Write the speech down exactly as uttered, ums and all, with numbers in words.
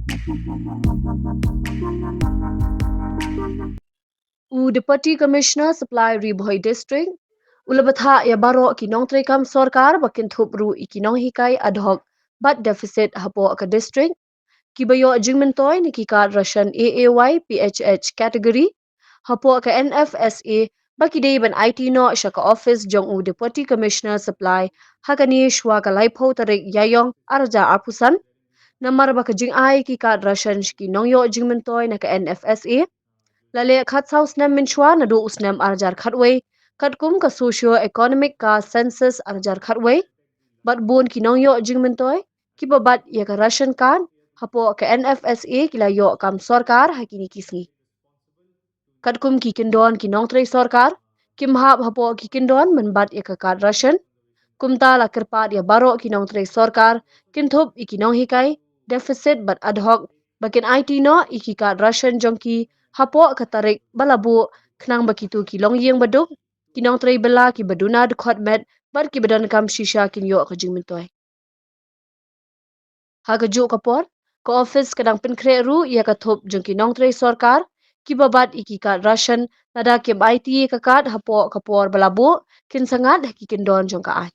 U Deputy Commissioner Supply Ri Bhoi District u la bthah ïa baroh ki nongtrei kam sorkar ba kin thup ruh ïa ki nonghikai ad hoc bad deficit hapoh ka district, kiba ïoh jingmyntoi na ki card ration A A Y P H H category hapoh ka N F S A, ba ki dei ban aiti noh sha ka office jong u Deputy Commissioner Supply ha kane shuwa ka laiphew tarik Ïaïong arhajar arphew san, namar ba ka jingai ki card ration sha ki nongïoh jingmyntoi na ka N F S A la leh khatsaw snem mynshuwa naduh u snem arhajar khatwei, katkum ka Socio Economic Caste Census arhajar khatwei, bad bun ki nongïoh jingmyntoi kiba bat ïa ka ration card hapoh ka N F S A ki la ïoh kam sorkar ha kine ki sngi. Katkum ki kyndon ki nongtrei sorkar kim hap hapoh ki kyndon ban bat ïa ka card ration, kumta la kyrpad ïa baroh ki nongtrei sorkar kin thup ïa ki nonghikai deficit bad ad hoc ba kin aiti noh ïa ki card ration jong ki hapoh ka tarik ba la buh, khnang ba kito ki longïing baduk, ki nongtrei bylla kiba duna dkhot met bad kiba donkam shisha kin ïoh ka jingmyntoi. Ha kajuh ka por, ka office ka dang pynkhreh ruh ïa ka thup jong ki nongtrei sorkar kiba bat ïa ki card ration, lada kim aiti ïa ka card hapoh ka por ba la buh, kin sa ngat ha ki kyndon jong ka aiñ.